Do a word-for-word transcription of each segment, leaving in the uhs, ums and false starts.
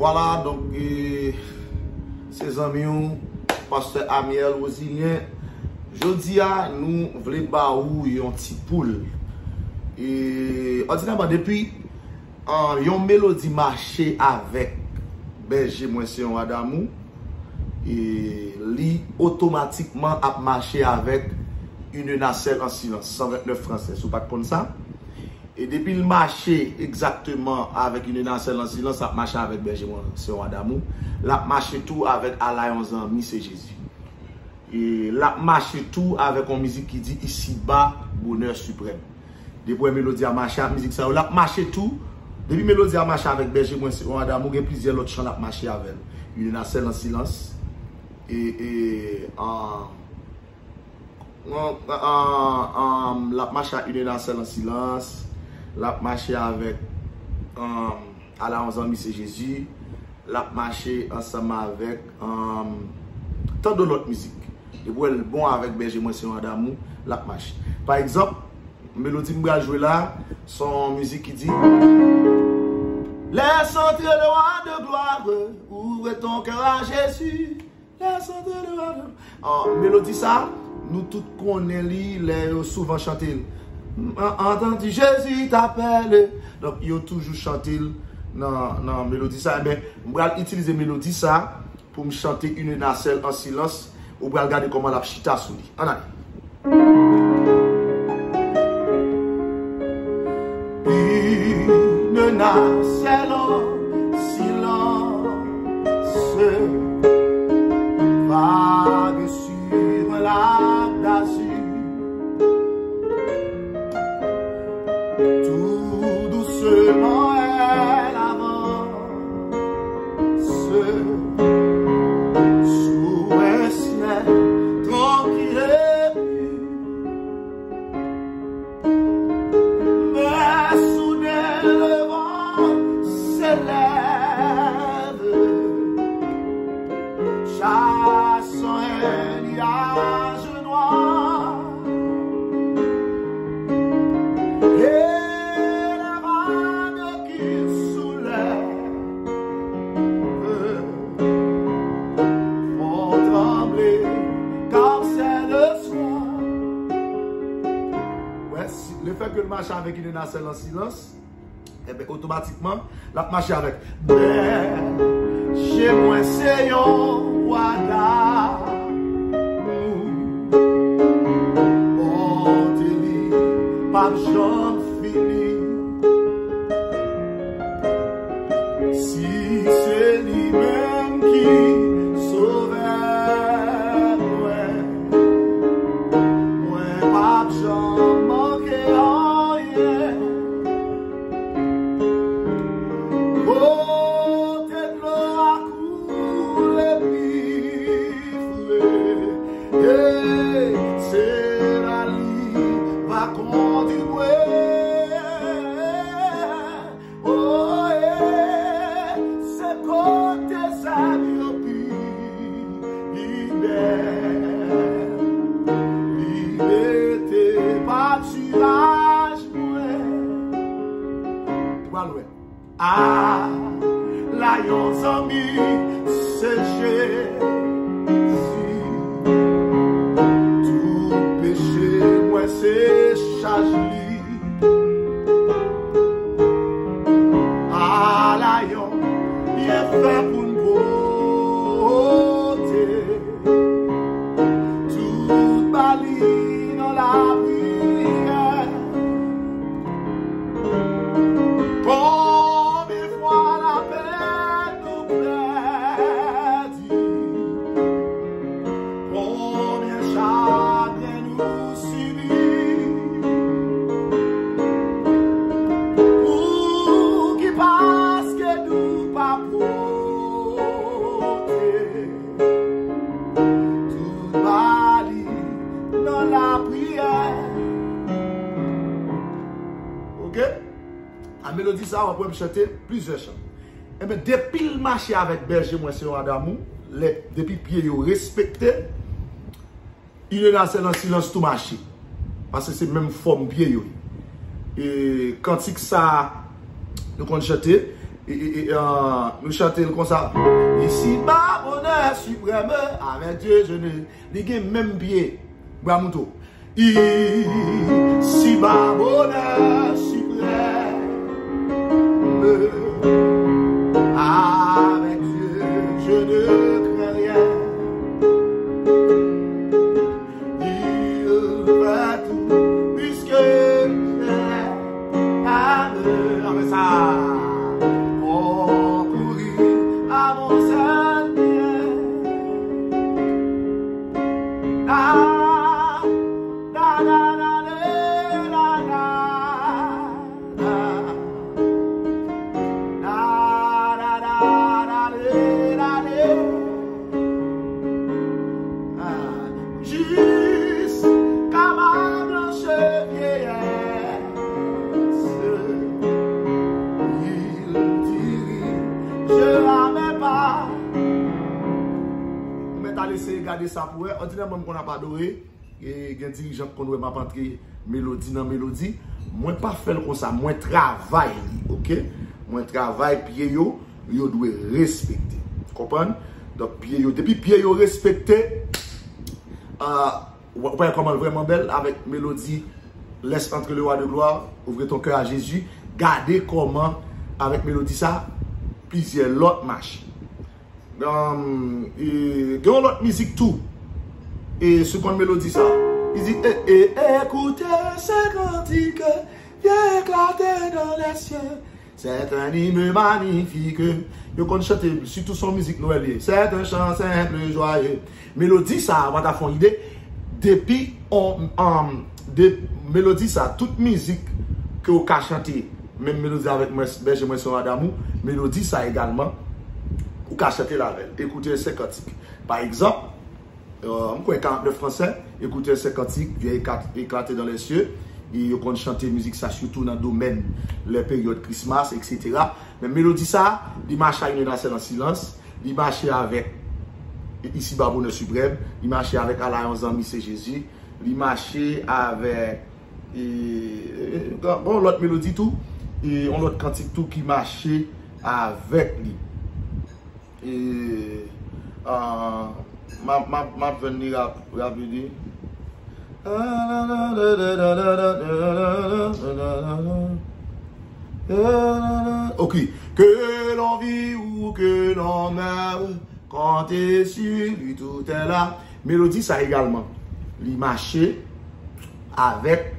Ala, donk, e, se zanmi w, pastè Amiel Rosilien. Jodi a, nou vle ba ou yon ti poul. E, òdinèman, depi, an, yon melodi mache avèk Bèje mwen se yon wa damou, e, li otomatikman ap mache avèk Une nacelle en silence, san vennèf fransè, si w pa t konn sa. E depi l mache egzakteman avèk Une nacelle en silence, l ap mache avèk Bèje mwen se yon wa damou. L ap mache tou avèk Ala yon zanmi se Jezi. E l ap mache tou avèk yon mizik ki di Ici-bas, bonheur suprême. Depi w wè melodi a mache ak mizik sa yo, l ap mache tou. Depi melodi a mache avèk Bèje mwen se yon wa damou, gen plizyè lòt chan l ap mache avè l. Une nacelle en silence. E, e, an, An, an, an, l ap mache ak Une nacelle en silence. L ap mache avèk, an, Ala yon zanmi se Jezi. L ap mache ansanm avèk, an, tant de lòt mizik. Depi w wè l bon avèk Bèje mwen se yon wa damou, l ap mache. Pa egzanp, melodi m pral jwe la, se yon mizik ki di Laisse entrer le roi de gloire, ouvre ton cœur à Jésus. An, melodi sa, nou tout konnen li, lè yo souvan chante l. An, Entends-tu Jésus t'appelle. Donk, yo toujou chante l nan, nan melodi sa. Enben, m pral itilize melodi sa pou m chante Une nacelle en silence. Ou pral gade kòman l ap chita sou li. Ann ale. Une nacelle en silence, vague sur un lac d'azur. Tout doucement, elle avance sous un ciel tranquille et pur. Mais soudain le vent s'élève, chassant un nuage noir. Et les vagues qu'il soulève font trembler comme celles de soir. Wè, si, le fè ke l mache avèk Une nacelle en silence, enben, otomatikman, l ap mache avèk Bèje mwen se yon wa damou. Bonte li p ap janm fini. Si se li menm ki sovè mwen, mwen p ap janm manke anyen. Kote dlo a koule pi fre, e se la li va kondui mwen. Oh, e se kote zèb yo pi bèl, li mete patiraj mwen. Ou pral wè. Ala yon zanmi, se Jezi. Tout peche mwen se chaj li. Ala yon byenfè pou n pote. Tout ba li nan lapriyè. Konbyen fwa lapèn nou pèdi? Konbyen chagren nou sibi? Pouki? Paske nou pa pote. Tout ba li nan lapriyè. Oke? A melodi sa, w ap wè m chante plizyè chan. Enben, depi l mache avèk Bèje mwen se yon wa damou, lè, depi pye yo respekte, Une nacelle en silence tou mache. Paske se menm fòm pye yo ye. E kantik sa, nou konn chante, E, e, e, ah, nou chante l konsa. Ici-bas, bonheur suprême, avec Dieu, je ne. Li gen menm pye. Bra mouton. Ici-bas, bonheur suprême, avec Dieu, je ne crains rien. Il fait tout, puisque il est à l'heure. Après ça, concourir à mon seul bien. Da, da, da, da, le, da, da, da. Da, da, da, da, le, da, le. Ah, jusqu'à ma blanche vieillesse, il dirigera mes pas. Ou mèt al eseye gade sa pou wè. Òdinèman, m konn ap adore. E gen dirijan k konn wè m ap antre melodi nan melodi. Mwen pa fè l konsa, mwen travay li, oke? Mwen travay pye yo, yo dwe respekte. Konprann? Donk, pye yo, depi pye yo respekte, ah, w ap wè kòman l vrèman bèl avèk melodi Laisse entrer le roi de gloire, ouvre ton cœur à Jésus. Gade kòman, avèk melodi sa, plizyè lòt mache. Um, e, gen yon lòt mizik tou. E, si w konn melodi sa. Li di, e, e, écoutez ce cantique, vient éclater dans les cieux. C'est un hymne magnifique. Yo konn chante, sitou se yon mizik Nwèl li ye. C'est un chant simple, joyeux. Melodi sa a, w ap fè yon ide. Depi on, um, de, melodi sa, tout mizik ke w ka chante, menm melodi avèk mwen, Bèje mwen se yon rwa damou, melodi sa egalman, ou ka chante l avè l. Écoutez ce cantique. Pa egzanp, euh, m kwè karantnèf fransè, écoutez ce cantique, vient éclat-, éclater dans les cieux. E yo konn chante mizik sa sitou nan domèn lè peryòd Christmas, et cetera. Men melodi sa, li mache a Une nacelle en silence, li mache avèk Ici-bas, bonheur suprême, li mache avèk Ala yon zanmi se Jezi, li mache avèk, e, e, bon, lòt melodi tou, e, yon lòt kantik tou ki mache avèk li. E, ah, m ap, m ap, m ap jwenn li rap-, rapide. Ok. Que l'on vive ou que l'on meure, comptez sur lui, tout est là. Melodi sa egalman, li mache avèk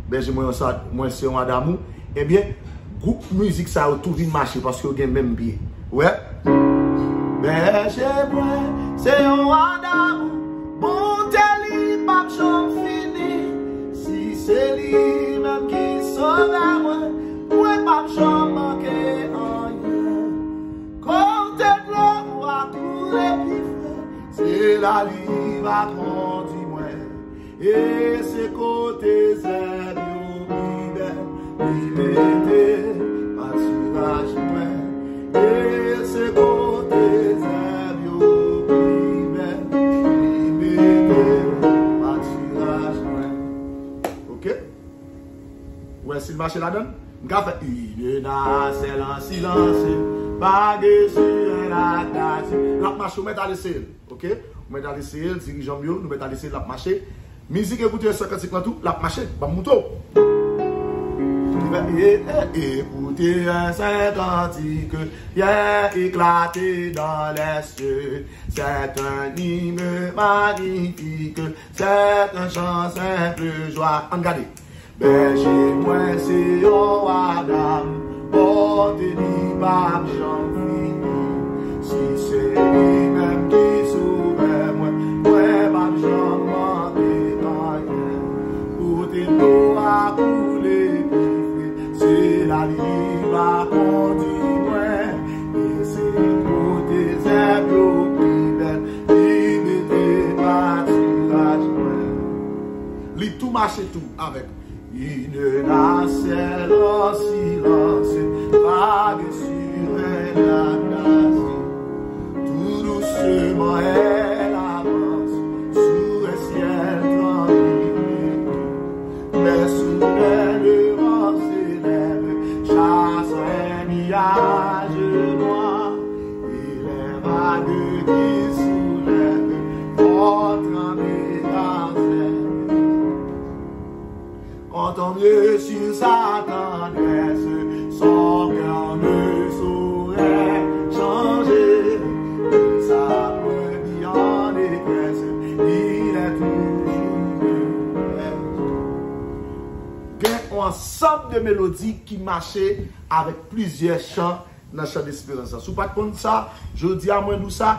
Bèje mwen yon sa, mwen se yon rwa damou. Ebyen, gwoup mizik sa yo tou vin mache paske yo gen menm pye. Ou wè? Bèje mwen se yon rwa damou, bonte li p ap janm fini. Si se li menm ki sovè mwen, mwen p ap janm manke anyen. Kote dlo a koule pi fre, se la li va kondi mwen. E se kote zèb yo pi bèl, li mete patiraj mwen. E se kote zèb yo pi bèl, li mete patiraj mwen. Oke? Ou wè si l mache ladan l? M ka fè une nacelle en silence, vague sur un lac d'azur. L ap mache, ou mèt al eseye l, oke? Ou mèt al eseye l, dirijan m yo, nou mèt al eseye l, l ap mache. Mizik écoutez ce cantique lan tou, l ap mache, ban m moutre w. Li fè, e, e, écoutez ce cantique, vient éclater dans les cieux. C'est un hymne magnifique, c'est un chant simple joie. Ann gade. Bèje mwen se yon rwa dam, bonte li p ap janm fini. Si se li menm ki sovè mwen, mwen p ap janm manke anyen. Kote dlo a koule pi fre, se la li va kondi mwen. E se kote zèb yo pi bèl, li mete patiraj mwen. Li tou mache tou avèk une nacelle en silence, vague sur un lac d'azur. Tout doucement elle avance sur un ciel tranquille et doux. Mais soudain le vent se lève, chasse un nuage Sur sa tendresse, son cœur ne saurait changer. Il s'appelle bien détresse, il est toujours prêt. Gen yon ansanm de melodi ki mache avèk plizyè chan nan chan desperans lan. Si w pa t konn sa, jodi a mwen di w sa,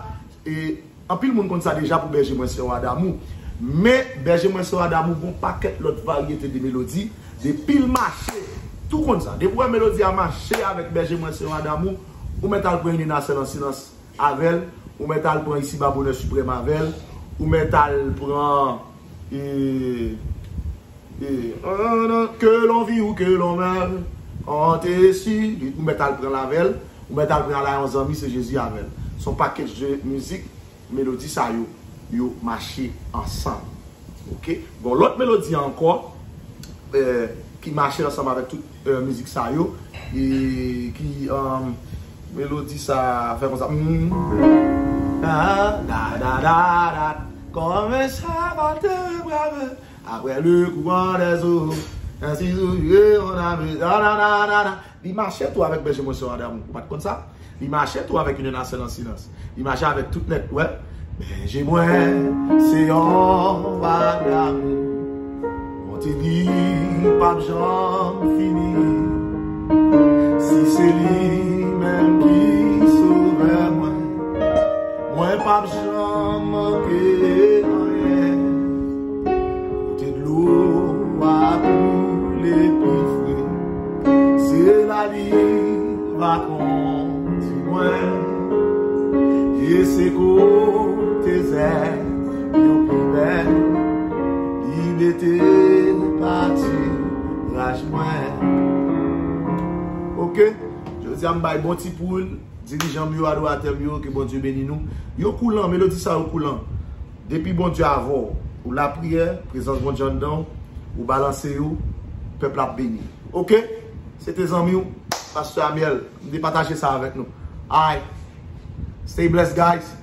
e anpil moun konn sa deja pou Bèje Mwen Se Yon Wa Damou. Men Bèje Mwen Se Yon Wa Damou gon pakèt lòt varyete de melodi. Depi l mache, tou konn sa. Depi w wè melodi a mache avèk Bèje Mwen Se Yon Wa Damou, ou mèt al pran Une nacelle en silence avè l, ou mèt al pran Isi Ba Bonè Siprèm avè l, ou mèt al pran e, e, nan, nan, Que l'on vive ou que l'on meure, on te si, ou mèt al pran l avè l, ou mèt al pran Al a yon zanmi se Jezi avè l. Se yon pakèt de mizik, melodi sa yo, yo mache ansanm. Ok? Bon, lòt melodi ankò, eh, ki mache ansanm avèk tout, eh, mizik sa yo, e ki, um, melodi sa fè konsa. Mm. Da, da, da, da, da. Comme un savant brave, après le courant des eaux, ainsi souffle mon âme, da, da, da, da, da. Li mache tou avèk Bèje Mwen Se Yon Wa Damou. Ou pa t konn sa? Li mache tou avèk Une nacelle en silence. Li mache avèk tout nèt, wè. Bèje mwen se yon wa damou. Mwen te di p ap janm fini. Si se li menm ki sovè mwen, mwen p ap janm manke anyen. Kote dlo a koule pi fre, se la li va kondi mwen. E se kote zèb yo pi bèl, li mete patiraj mwen. Ok, jodi a m bay bon ti poul. Dirijan m yo, adoratè m yo, ke Bondye beni nou. Yo koulan, melodi sa yo koulan. Depi Bondye avè w, ou lapriyè, prezans Bondye anndan w, ou balanse yo, pèp la ap beni. Ok? Se te zanmi w, Pastè Amiel. M te pataje sa avèk nou. Alright. Stay blessed, guys.